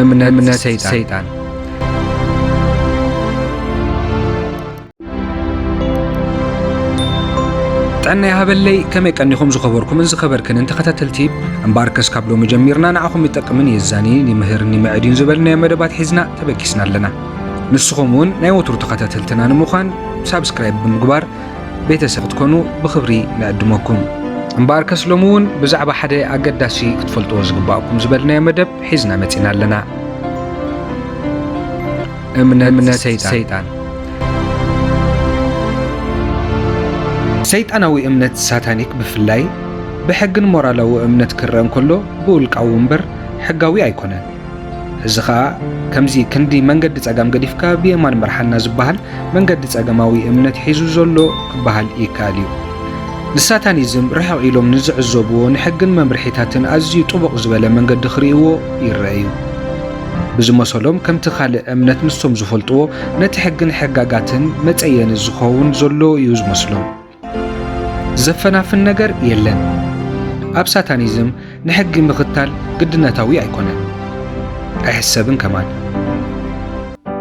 እምነት ሰይጣን። ጥዕና ይሃበለይ፣ ከመይ ቀኒኹም ዝኸበርኩምን ዝኸበርክንን ተኸታተልቲ? እምበኣርከስ ካብ ሎሚ ጀሚርና ንዓኹም ይጠቅምን የዛንይን ይምህርን ይምዕድን ዝበልናዮ መደባት ሒዝና ተበጊስና ኣለና። ንስኹም እውን ናይ ወትሩ ተኸታተልትና ንምዃን ሳብስክራይብ ብምግባር ቤተሰብ ክትኮኑ ብኽብሪ ንዕድመኩም። እምበኣርከስ ሎሚ እውን ብዛዕባ ሓደ ኣገዳሲ ክትፈልጥዎ ዝግባኣኩም ዝበልናዮ መደብ ሒዝና መጺና ኣለና። እምነት ሰይጣን። ሰይጣናዊ እምነት ሳታኒክ ብፍላይ ብሕግን ሞራላዊ እምነት ክረአ እንከሎ ብውልቃዊ እምበር ሕጋዊ ኣይኮነን። እዚ ኸኣ ከምዚ ክንዲ መንገዲ ጸጋም ገዲፍካ ብየማን ምርሓና ዝበሃል መንገዲ ጸጋማዊ እምነት ሒዙ ዘሎ ክበሃል ይከኣል እዩ። ንሳታኒዝም ርሕቕ ኢሎም ንዝዕዘብዎ ንሕግን መምርሒታትን ኣዝዩ ጥቡቕ ዝበለ መንገዲ ክርእይዎ ይረኣዩ። ብዝመሰሎም ከምቲ ካልእ እምነት ንሶም ዝፈልጥዎ ነቲ ሕግን ሕጋጋትን መጸየኒ ዝኸውን ዘሎ እዩ ዝመስሎም። ዘፈናፍን ነገር የለን። ኣብ ሳታኒዝም ንሕጊ ምኽታል ግድነታዊ ኣይኮነን፣ ኣይሕሰብን ከማን።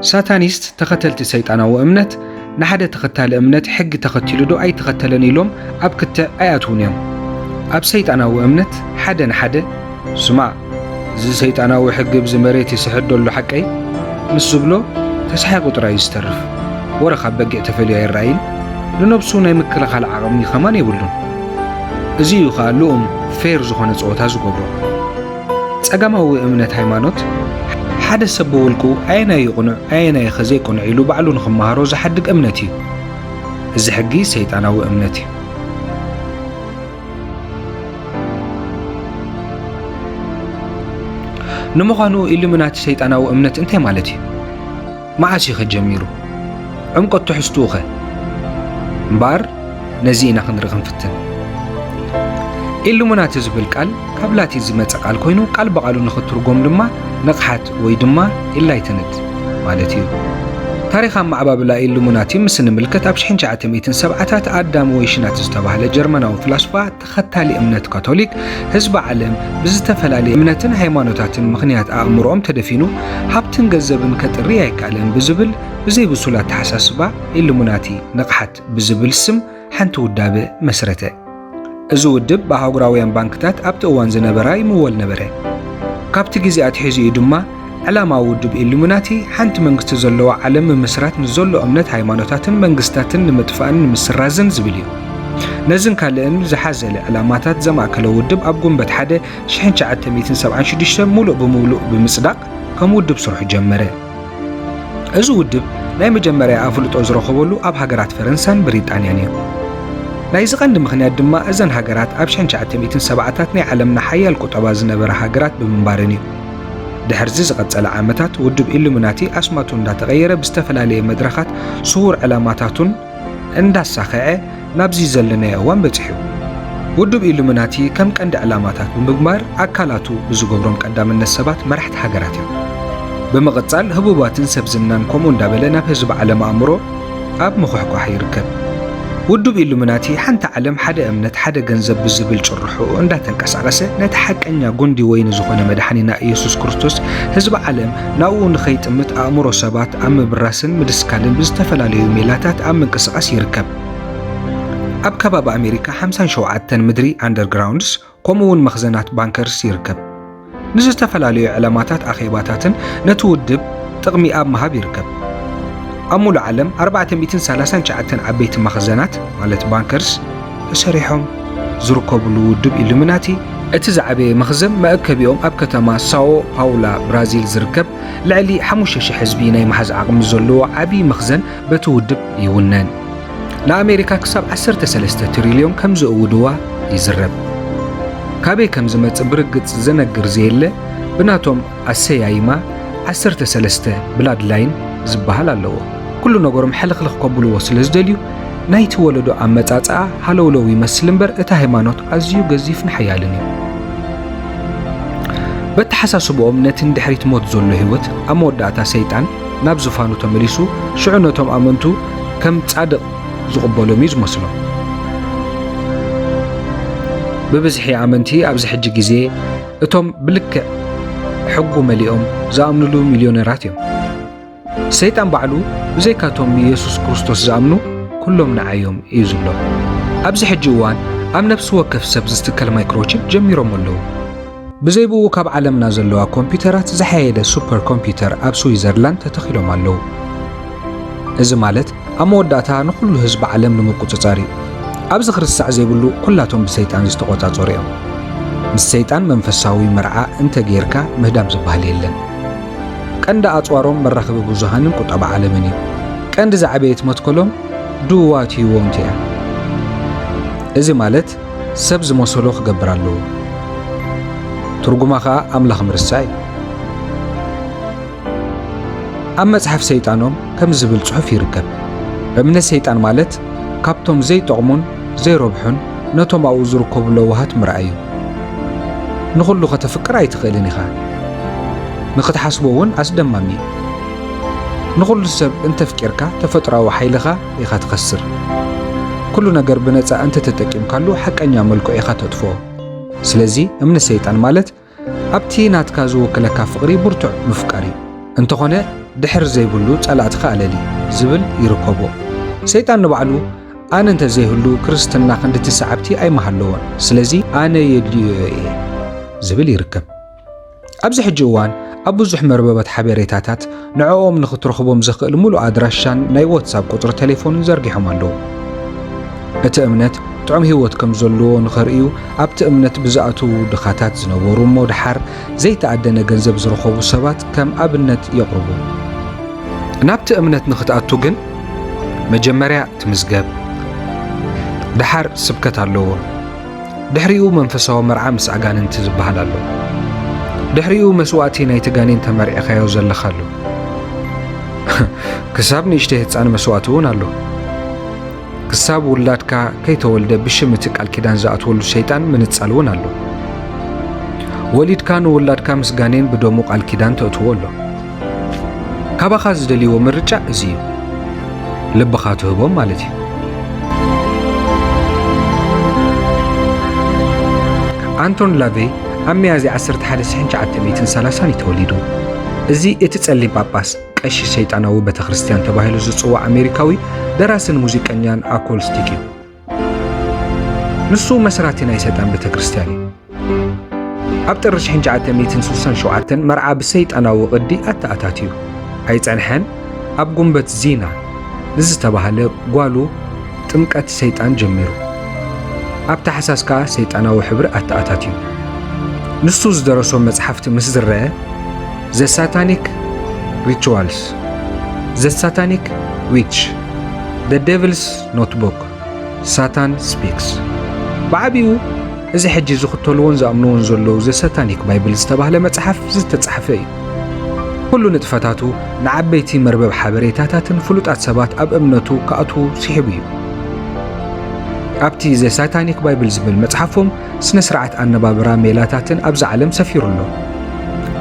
ሳታኒስት ተኸተልቲ ሰይጣናዊ እምነት ንሓደ ተኸታሊ እምነት ሕጊ ተኸቲሉ ዶ ኣይተኸተለን ኢሎም ኣብ ክትዕ ኣይኣትዉን እዮም። ኣብ ሰይጣናዊ እምነት ሓደ ንሓደ ስማዕ፣ እዚ ሰይጣናዊ ሕጊ ብዚ መሬት ይስሕድ ደሎ ሓቀይ? ምስ ዝብሎ ተሳሒቑ ጥራይ እዩ ዝተርፍ። ወረ ካብ በጊዕ ተፈልዩ ኣይረኣይን። ንነብሱ ናይ ምክልኻል ዓቕሚ ከማን የብሉን። እዚ እዩ ከኣ ልኡም ፌር ዝኾነ ጸወታ ዝገብሮ። ጸጋማዊ እምነት ሃይማኖት ሓደ ሰብ ብውልቁ ኣየናይ እዩ ቅኑዕ ኣየናይ ኸ ዘይቅኑዕ ኢሉ ባዕሉ ንኽመሃሮ ዝሓድግ እምነት እዩ። እዚ ሕጊ ሰይጣናዊ እምነት እዩ። ንምዃኑ ኢሉሚናቲ ሰይጣናዊ እምነት እንታይ ማለት እዩ? መዓስ እዩ ኸ ጀሚሩ? ዕምቆት ትሕዝትኡ ኸ? እምበኣር ነዚ ኢና ክንርኢ ክንፍትን። ኢሉሚናቲ ዝብል ቃል ካብ ላቲን ዝመጸ ቃል ኮይኑ ቃል ብቓሉ ንኽትርጎም ድማ ንቕሓት ወይ ድማ ኢንላይትንድ ማለት እዩ። ታሪኽ ኣመዓባብላ ኢሉሚናቲ ምስ እንምልከት ኣብ ሽሕን ትሽዓተ ሚእትን ሰብዓታት ኣዳም ዌይሽናት ዝተባህለ ጀርመናዊ ፍላስፋ ተኸታሊ እምነት ካቶሊክ፣ ህዝቢ ዓለም ብዝተፈላለየ እምነትን ሃይማኖታትን ምኽንያት ኣእምሮኦም ተደፊኑ፣ ሃብትን ገንዘብን ከጥሪ ኣይከኣለን ብዝብል ብዘይ ብሱል ኣተሓሳስባ ኢሉሚናቲ ንቕሓት ብዝብል ስም ሓንቲ ውዳበ መስረተ። እዚ ውድብ ብኣህጉራውያን ባንክታት ኣብቲ እዋን ዝነበራ ይምወል ነበረ። ካብቲ ግዜ ኣትሒዙ እዩ ድማ ዕላማ ውድብ ኢሉሚናቲ ሓንቲ መንግስቲ ዘለዋ ዓለም ምምስራት ንዘሎ እምነት ሃይማኖታትን መንግስታትን ንምጥፋእን ንምስራዝን ዝብል እዩ። ነዝን ካልእን ዝሓዘለ ዕላማታት ዘማእከለ ውድብ ኣብ ጉንበት ሓደ ሽሕን ትሽዓተ ሚእትን ሰብዓን ሽዱሽተ ሙሉእ ብምሉእ ብምጽዳቕ ከም ውድብ ስርሑ ጀመረ። እዚ ውድብ ናይ መጀመርያ ኣፍልጦ ዝረኸበሉ ኣብ ሃገራት ፈረንሳን ብሪጣንያን እዩ። ናይዚ ቀንዲ ምኽንያት ድማ እዘን ሃገራት ኣብ ሽሕን ትሽዓተ ሚእትን ሰብዓታት ናይ ዓለምና ሓያል ቁጠባ ዝነበራ ሃገራት ብምንባረን እዩ። ድሕርዚ ዝቐጸለ ዓመታት ውድብ ኢሉሚናቲ ኣስማቱ እንዳተቐየረ ብዝተፈላለየ መድረኻት ስዉር ዕላማታቱን እንዳሳኸዐ ናብዚ ዘለናዮ እዋን በጺሑ። ውድብ ኢሉሚናቲ ከም ቀንዲ ዕላማታት ብምግባር ኣካላቱ ብዝገብሮም ቀዳምነት ሰባት መራሕቲ ሃገራት እዮም። ብምቕጻል ህቡባትን ሰብ ዝናን ከምኡ እንዳበለ ናብ ህዝቢ ዓለም ኣእምሮ ኣብ ምኹሕኳሕ ይርከብ። ውድብ ኢሉሚናቲ ሓንቲ ዓለም ሓደ እምነት ሓደ ገንዘብ ብዝብል ጭርሖ እንዳተንቀሳቐሰ ነቲ ሓቀኛ ጉንዲ ወይኒ ዝኾነ መድሓኒና ኢየሱስ ክርስቶስ ህዝቢ ዓለም ናብኡ ንኸይጥምት ኣእምሮ ሰባት ኣብ ምብራስን ምድስካልን ብዝተፈላለዩ ሜላታት ኣብ ምንቅስቓስ ይርከብ። ኣብ ከባቢ ኣሜሪካ ሓምሳን ሸውዓተን ምድሪ ኣንደርግራውንድስ ከምኡ እውን መኽዘናት ባንከርስ ይርከብ። ንዝተፈላለዩ ዕላማታት ኣኼባታትን ነቲ ውድብ ጥቕሚ ኣብ ምሃብ ይርከብ። ኣብ ሙሉእ ዓለም ኣርባዕተ ሚእትን ሰላሳን ትሽዓተን ዓበይቲ መኽዘናት ማለት ባንከርስ ተሰሪሖም ዝርከብሉ ውድብ ኢሉሚናቲ እቲ ዝዓበየ መኽዘን መእከቢኦም ኣብ ከተማ ሳኦ ፓውላ ብራዚል ዝርከብ ልዕሊ ሓሙሽተ ሽሕ ህዝቢ ናይ ምሓዝ ዓቕሚ ዘለዎ ዓብዪ መኽዘን በቲ ውድብ ይውነን። ንኣሜሪካ ክሳብ ዓሰርተ ሰለስተ ትሪልዮን ከም ዝእውድዋ ይዝረብ። ካበይ ከም ዝመጽእ ብርግጽ ዝነግር ዘየለ ብናቶም ኣሰያይማ ዓሰርተ ሰለስተ ብላድ ላይን ዝበሃል ኣለዎ። ኩሉ ነገሮም ሕልኽልኽ ከብልዎ ስለ ዝደልዩ ናይቲ ወለዶ ኣመጻጽኣ ሃለውለው ይመስል እምበር እቲ ሃይማኖት ኣዝዩ ገዚፍን ሓያልን እዩ። በተሓሳስብኦም ነቲ ንድሕሪት ሞት ዘሎ ህይወት ኣብ መወዳእታ ሰይጣን ናብ ዝፋኑ ተመሊሱ ሽዑ ነቶም ኣመንቱ ከም ጻድቕ ዝቕበሎም እዩ ዝመስሎም። ብብዝሒ ኣመንቲ ኣብዚ ሕጂ ግዜ እቶም ብልክዕ ሕጉ መሊኦም ዝኣምኑሉ ሚልዮነራት እዮም። ሰይጣን ባዕሉ ብዘይካቶም ንየሱስ ክርስቶስ ዝኣምኑ ኩሎም ንዓዮም እዩ ዝብሎ። ኣብዚ ሕጂ እዋን ኣብ ነፍሲ ወከፍ ሰብ ዝትከል ማይክሮቺፕ ጀሚሮም ኣለዉ። ብዘይብኡ ካብ ዓለምና ዘለዋ ኮምፒውተራት ዝሓየለ ሱፐር ኮምፒውተር ኣብ ስዊዘርላንድ ተተኺሎም ኣለዉ። እዚ ማለት ኣብ መወዳእታ ንኹሉ ህዝቢ ዓለም ንምቁጽጻር እዩ። ኣብዚ ክርስዕ ዘይብሉ ኩላቶም ብሰይጣን ዝተቖጻጸሩ እዮም። ምስ ሰይጣን መንፈሳዊ መርዓ እንተ ጌርካ ምህዳም ዝበሃል የለን። ቀንዲ ኣጽዋሮም መራኸቢ ብዙሃንን ቁጠባ ዓለምን እዩ። ቀንዲ ዝዓበየት መትከሎም ድዋት ህይወንት እያ። እዚ ማለት ሰብ ዝመሰሎ ክገብር ኣለዎ። ትርጉማ ኸኣ ኣምላኽ ምርሳዕ እዩ። ኣብ መጽሓፍ ሰይጣኖም ከም ዝብል ጽሑፍ ይርከብ። እምነት ሰይጣን ማለት ካብቶም ዘይጠቕሙን ዘይረብሑን ነቶም ኣብኡ ዝርከቡ ለዋሃት ምርኣይ እዩ። ንኹሉ ከተፍቅር ኣይትኽእልን ኢኻ። ንኽትሓስቦ እውን ኣስደማሚ እዩ። ንኹሉ ሰብ እንተፍቂርካ ተፈጥሮኣዊ ሓይልኻ ኢኻ ትኸስር። ኩሉ ነገር ብነጻ እንተተጠቂምካሉ ሓቀኛ መልክዑ ኢኻ ተጥፍኦ። ስለዚ እምነት ሰይጣን ማለት ኣብቲ ናትካ ዝውክለካ ፍቕሪ ብርቱዕ ምፍቃር እዩ። እንተኾነ ድሕር ዘይብሉ ጸላእትኻ ኣለሊ ዝብል ይርከቦ። ሰይጣን ንባዕሉ ኣነ እንተ ዘይህሉ ክርስትና ክንድቲ ሰዓብቲ ኣይምሃለዎን። ስለዚ ኣነ የድልዮ እየ ዝብል ይርከብ። ኣብዚ ሕጂ እዋን ኣብ ብዙሕ መርበባት ሓበሬታታት ንዕኦም ንኽትረኽቦም ዘኽእል ምሉእ ኣድራሻን ናይ ዋትሳፕ ቁጽሪ ቴሌፎንን ዘርጊሖም ኣለዉ። እቲ እምነት ጥዑም ህይወት ከም ዘለዎ ንኸርእዩ ኣብቲ እምነት ብዝኣትዉ ድኻታት ዝነበሩ እሞ ደሓር ዘይተኣደነ ገንዘብ ዝረኸቡ ሰባት ከም ኣብነት የቕርቡ። ናብቲ እምነት ንኽትኣቱ ግን መጀመርያ ትምዝገብ። ደሓር ስብከት ኣለዎ። ድሕሪኡ መንፈሳዊ መርዓ ምስ ኣጋንንቲ ዝበሃል ኣሎ። ድሕሪኡ መስዋእቲ ናይቲ ጋኔን ተመርዒኻዮ ዘለኻ ኣሎ። ክሳብ ንእሽተይ ህጻን መስዋእቲ እውን ኣሎ። ክሳብ ውላድካ ከይተወልደ ብሽም እቲ ቃል ኪዳን ዝኣትወሉ ሰይጣን ምንጻል እውን ኣሎ። ወሊድካ ንውላድካ ምስ ጋኔን ብደሙ ቃል ኪዳን ተእትዎ ኣሎ። ካባኻ ዝደልይዎ ምርጫ እዚ እዩ። ልብኻ ትህቦም ማለት እዩ። ኣንቶን ላቬይ ኣብ ሚያዝያ ዓሰርተ ሓደ ሽሕን ትሽዓተ ሚእትን ሰላሳን እዩ ተወሊዱ። እዚ እቲ ጸሊም ጳጳስ ቀሺ ሰይጣናዊ ቤተ ክርስቲያን ተባሂሉ ዝጽዋዕ ኣሜሪካዊ ደራስን ሙዚቀኛን ኣኮልስቲክ እዩ። ንሱ መስራቲ ናይ ሰይጣን ቤተ ክርስቲያን እዩ። ኣብ ጥሪ ሽሕን ትሽዓተ ሚእትን ስሳን ሸውዓተን መርዓ ብሰይጣናዊ ቅዲ ኣተኣታትዩ። ኣይጸንሐን፣ ኣብ ጉንበት ዚና ንዝተባህለ ጓሉ ጥምቀት ሰይጣን ጀሚሩ። ኣብ ታሕሳስ ከኣ ሰይጣናዊ ሕብሪ ኣተኣታትዩ። ንሱ ዝደረሶ መጽሓፍቲ ምስ ዝረአ፣ The Satanic Rituals፣ The Satanic Witch፣ The Devil's Notebook፣ ሳታን ስፒክስ። ብዓቢኡ እዚ ሕጂ ዝኽተልዎን ዝኣምንዎን ዘለዉ ዘ ሳታኒክ ባይብል ዝተባህለ መጽሓፍ ዝተጻሕፈ እዩ። ኩሉ ንጥፈታቱ ንዓበይቲ መርበብ ሓበሬታታትን ፍሉጣት ሰባት ኣብ እምነቱ ክኣትዉ ስሒቡ እዩ። ኣብቲ ዘ ሳታኒክ ባይብል ዝብል መጽሓፎም ስነ ስርዓት ኣነባብራ ሜላታትን ኣብዚ ዓለም ሰፊሩ ኣሎ።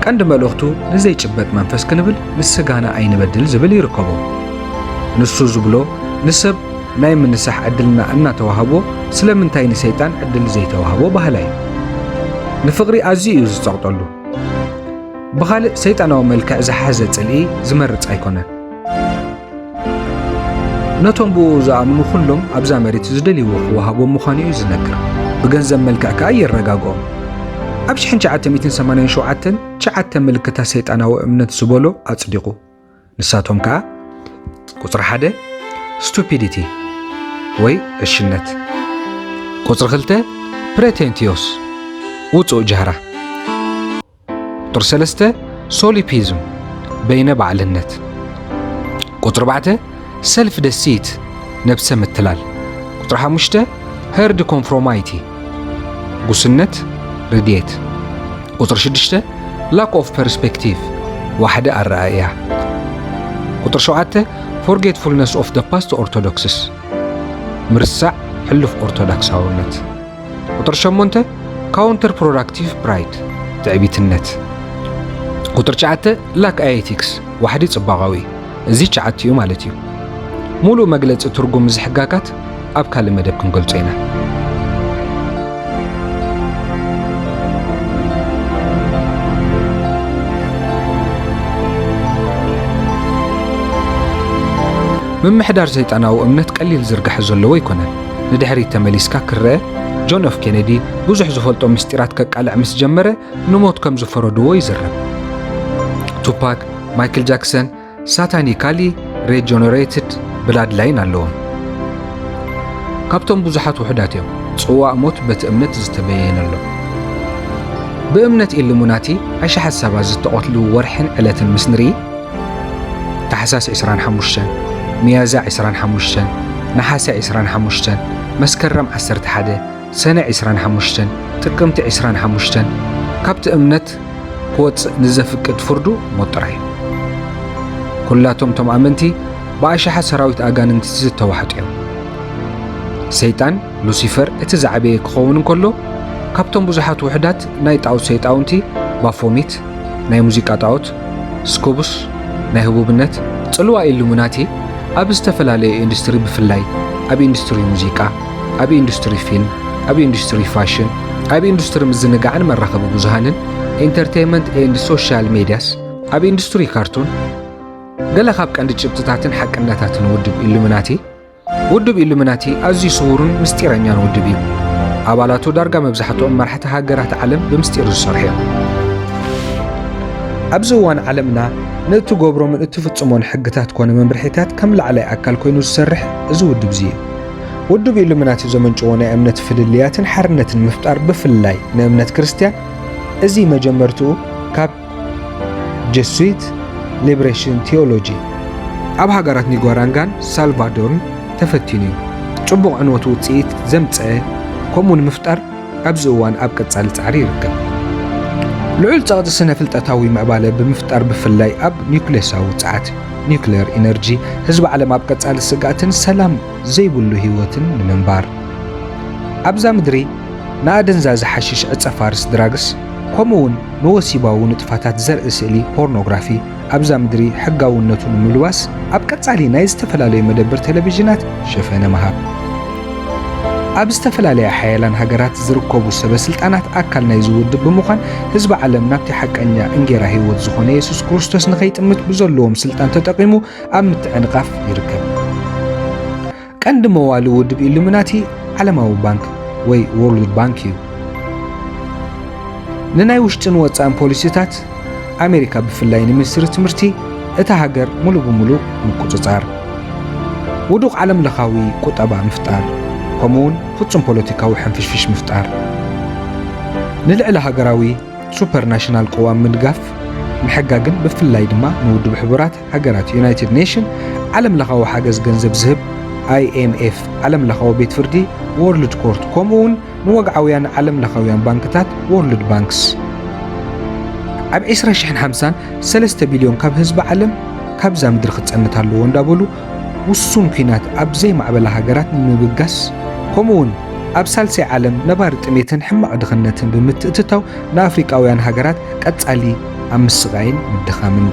ቀንዲ መልእኽቱ ንዘይጭበጥ መንፈስ ክንብል ንስጋና ኣይንበድል ዝብል ይርከቦ። ንሱ ዝብሎ ንሰብ ናይ ምንሳሕ ዕድልና እናተዋህቦ ስለምንታይ ንሰይጣን ዕድል ዘይተዋህቦ በሃላይ እዩ። ንፍቕሪ ኣዝዩ እዩ ዝጸቕጠሉ። ብኻልእ ሰይጣናዊ መልክዕ ዝሓዘ ጽልኢ ዝመርጽ ኣይኮነን። ነቶም ብኡ ዝኣምኑ ኩሎም ኣብዛ መሬት ዝደልይዎ ክወሃቦም ምዃኑ እዩ ዝነግር። ብገንዘብ መልክዕ ከኣ የረጋግኦም። ኣብ ሽሕን ትሽዓተ ሚእትን ሰማንያን ሸውዓተን ትሽዓተ ምልክታት ሰይጣናዊ እምነት ዝበሎ ኣጽዲቑ። ንሳቶም ከኣ ቁጽሪ ሓደ ስቱፒዲቲ ወይ ዕሽነት፣ ቁጽሪ ክልተ ፕሬቴንቲዮስ ውጹእ ጃህራ፣ ቁጽሪ ሰለስተ ሶሊፒዝም በይነ ባዕልነት፣ ቁጽሪ ኣርባዕተ ሰልፍ ደሲት ነብሰ ምትላል፣ ቁጽሪ ሓሙሽተ ሄርድ ኮንፎርማይቲ ጉስነት ርድየት፣ ቁጽሪ ሽዱሽተ ላክ ኦፍ ፐርስፔክቲቭ ዋሕዲ ኣረኣእያ፣ ቁጽሪ ሸውዓተ ፎርጌትፉልነስ ኦፍ ደ ፓስት ኦርቶዶክስስ ምርሳዕ ሕሉፍ ኦርቶዶክሳውነት፣ ቁጽሪ ሸሞንተ ካውንተር ፕሮዳክቲቭ ፕራይድ ትዕቢትነት፣ ቁጽሪ ትሽዓተ ላክ ኣይ ኤቲክስ ዋሕዲ ጽባቐዊ። እዚ ትሽዓተ እዩ ማለት እዩ። ሙሉእ መግለጺ ትርጉም እዚ ሕጋጋት ኣብ ካልእ መደብ ክንገልጾ ኢና። ምምሕዳር ሰይጣናዊ እምነት ቀሊል ዝርጋሐ ዘለዎ ኣይኮነን። ንድሕሪት ተመሊስካ ክረአ፣ ጆን ኤፍ ኬነዲ ብዙሕ ዝፈልጦ ምስጢራት ከቃልዕ ምስ ጀመረ፣ ንሞት ከም ዝፈረድዎ ይዝረብ። ቱፓክ፣ ማይክል ጃክሰን፣ ሳታኒካሊ ሬጀነሬትድ ብላድ ላይን ኣለዎም። ካብቶም ብዙሓት ውሑዳት እዮም። ጽዋእ ሞት በቲ እምነት ዝተበየነሎም። ብእምነት ኢሉሚናቲ ኣሽሓት ሰባት ዝተቐትሉ ወርሕን ዕለትን ምስ ንርኢ፣ ታሕሳስ ዕስራን ሓሙሽተን፣ ሚያዝያ ዕስራን ሓሙሽተን፣ ነሓሰ ዕስራን ሓሙሽተን፣ መስከረም ዓሰርተ ሓደ፣ ሰነ ዕስራን ሓሙሽተን፣ ጥቅምቲ ዕስራን ሓሙሽተን፣ ካብቲ እምነት ክወጽእ ንዘፍቅድ ፍርዱ ሞት ጥራይ እዩ። ኩላቶም እቶም ኣመንቲ ብኣሽሓት ሰራዊት ኣጋንንቲ ዝተዋሕጡ እዮም። ሰይጣን፣ ሉሲፈር፣ እቲ ዝዓበየ ክኸውን እንከሎ፣ ካብቶም ብዙሓት ውሑዳት ናይ ጣኦት ሰይጣውንቲ፣ ባፎሚት፣ ናይ ሙዚቃ ጣኦት፣ ስኩቡስ፣ ናይ ህቡብነት፣ ጽልዋ ኢሉሚናቲ ኣብ ዝተፈላለየ ኢንዱስትሪ፣ ብፍላይ ኣብ ኢንዱስትሪ ሙዚቃ፣ ኣብ ኢንዱስትሪ ፊልም፣ ኣብ ኢንዱስትሪ ፋሽን፣ ኣብ ኢንዱስትሪ ምዝንጋዕን መራኸቢ ብዙሃንን፣ ኢንተርቴይንመንት ኤንድ ሶሻል ሜድያስ፣ ኣብ ኢንዱስትሪ ካርቱን፣ ገለ ካብ ቀንዲ ጭብጥታትን ሓቅነታትን ውድብ ኢሉሚናቲ። ውድብ ኢሉሚናቲ ኣዝዩ ስውርን ምስጢረኛን ውድብ እዩ። ኣባላቱ ዳርጋ መብዛሕትኦም መራሕቲ ሃገራት ዓለም ብምስጢር ዝሰርሑ እዮም። ኣብዚ እዋን ዓለምና ንእትገብሮምን እትፍጽሞን ሕግታት ኮነ መምርሒታት ከም ላዕላይ ኣካል ኮይኑ ዝሰርሕ እዚ ውድብ እዚ እዩ። ውድብ ኢሉሚናቲ ዘመንጭዎ ናይ እምነት ፍልልያትን ሓርነትን ምፍጣር፣ ብፍላይ ንእምነት ክርስትያን፣ እዚ መጀመርትኡ ካብ ጀሱዊት ሊብሬሽን ቲዮሎጂ ኣብ ሃገራት ኒጓራንጋን ሳልቫዶርን ተፈቲኑ እዩ። ጽቡቕ ዕንወት ውጽኢት ዘምጸአ ከምኡ ንምፍጣር ኣብዚ እዋን ኣብ ቀጻሊ ጻዕሪ ይርከብ። ልዑል ጸቕጢ ስነ ፍልጠታዊ ምዕባለ ብምፍጣር፣ ብፍላይ ኣብ ኒውክሌሳዊ ጸዓት፣ ኒውክሌር ኢነርጂ፣ ህዝቢ ዓለም ኣብ ቀጻሊ ስግኣትን ሰላም ዘይብሉ ህይወትን ንምንባር። ኣብዛ ምድሪ ንኣደንዛዚ ሓሽሽ፣ ዕጸ ፋርስ ድራግስ፣ ከምኡውን ንወሲባዊ ንጥፋታት ዘርኢ ስእሊ ፖርኖግራፊ ኣብዛ ምድሪ ሕጋውነቱ ንምልዋስ ኣብ ቀጻሊ ናይ ዝተፈላለዩ መደብር ቴሌቪዥናት ሸፈነ ምሃብ። ኣብ ዝተፈላለያ ሓያላን ሃገራት ዝርከቡ ሰበ ስልጣናት ኣካል ናይዚ ውድብ ብምዃን ህዝቢ ዓለም ናብቲ ሓቀኛ እንጌራ ህይወት ዝኾነ የሱስ ክርስቶስ ንኸይጥምት ብዘለዎም ስልጣን ተጠቒሙ ኣብ ምትዕንቓፍ ይርከብ። ቀንዲ መዋሊ ውድብ ኢሉሚናቲ ዓለማዊ ባንክ ወይ ወርልድ ባንክ እዩ። ንናይ ውሽጥን ወጻእን ፖሊሲታት ኣሜሪካ፣ ብፍላይ ንሚኒስትሪ ትምህርቲ እታ ሃገር ሙሉ ብሙሉ ምቁጽጻር፣ ውዱቕ ዓለም ለኻዊ ቁጠባ ምፍጣር፣ ከምኡውን ፍጹም ፖለቲካዊ ሕንፍሽፍሽ ምፍጣር፣ ንልዕሊ ሃገራዊ ሱፐርናሽናል ቅዋም ምድጋፍ ምሕጋግን፣ ብፍላይ ድማ ንውድብ ሕቡራት ሃገራት፣ ዩናይትድ ኔሽን፣ ዓለም ለኻዊ ሓገዝ ገንዘብ ዝህብ ኣይኤምኤፍ፣ ዓለም ለኻዊ ቤት ፍርዲ ወርልድ ኮርት፣ ከምኡ እውን ንወግዓውያን ዓለም ለኻውያን ባንክታት ወርልድ ባንክስ። ኣብ ዕስራ ሽሕን ሓምሳን ሰለስተ ቢልዮን ካብ ህዝቢ ዓለም ካብዛ ምድሪ ክጸንት ኣለዎ እንዳበሉ ውሱን ኲናት ኣብ ዘይማዕበላ ሃገራት ንምብጋስ፣ ከምኡ እውን ኣብ ሳልሳይ ዓለም ነባሪ ጥሜትን ሕማቕ ድኽነትን ብምትእትታው ንኣፍሪቃውያን ሃገራት ቀጻሊ ኣብ ምስቓይን ምድኻምን።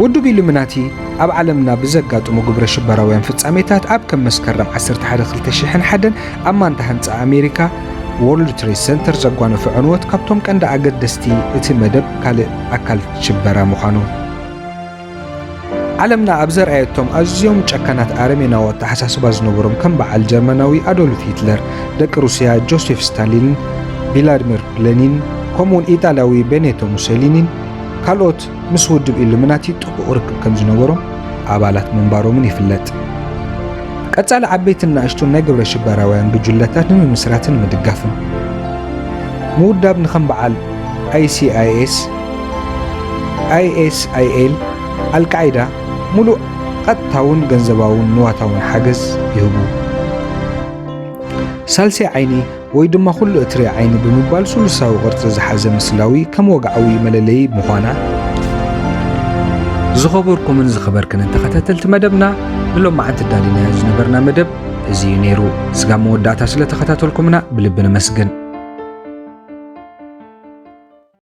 ውድብ ኢሉሚናቲ ኣብ ዓለምና ብዘጋጥሙ ግብረ ሽበራውያን ፍጻሜታት ኣብ ከም መስከረም ዓሰርተ ሓደ ክልተ ሽሕን ሓደን ኣብ ማንታ ህንጻ ኣሜሪካ ወርልድ ትሬድ ሰንተር ዘጓነፈ ዕንወት ካብቶም ቀንዲ ኣገደስቲ እቲ መደብ ካልእ ኣካል ሽበራ ምዃኑ። ዓለምና ኣብ ዘርኣየቶም ኣዝዮም ጨካናት ኣረሜናዊ ኣተሓሳስባ ዝነበሮም ከም በዓል ጀርመናዊ ኣዶልፍ ሂትለር፣ ደቂ ሩስያ ጆሴፍ ስታሊንን ቪላድሚር ሌኒን፣ ከምኡውን ኢጣልያዊ ቤኔቶ ሙሴሊኒን ካልኦት ምስ ውድብ ኢሉሚናቲ ጥቡቕ ርክብ ከም ዝነበሮም ኣባላት ምንባሮምን ይፍለጥ። ቀጻሊ ዓበይትን ንኣሽቱን ናይ ግብረ ሽበራውያን ጉጅለታት ንምምስራትን ንምድጋፍን ምውዳብ ንከም በዓል ኣይሲኣይኤስ፣ ኣይኤስኣይኤል፣ ኣልቃይዳ ሙሉእ ቀጥታውን ገንዘባውን ንዋታውን ሓገዝ ይህቡ። ሳልሳይ ዓይኒ ወይ ድማ ኩሉ እትሪ ዓይኒ ብምባል ሱሉሳዊ ቅርጺ ዝሓዘ ምስላዊ ከም ወግዓዊ መለለዪ ምዃና። ዝኸበርኩምን ዝኸበርክንን ተኸታተልቲ መደብና፣ ንሎማዓንቲ ኣዳሊናዮ ዝነበርና መደብ እዚ እዩ ነይሩ። ስጋብ መወዳእታ ስለ ተኸታተልኩምና ብልቢ ነመስግን።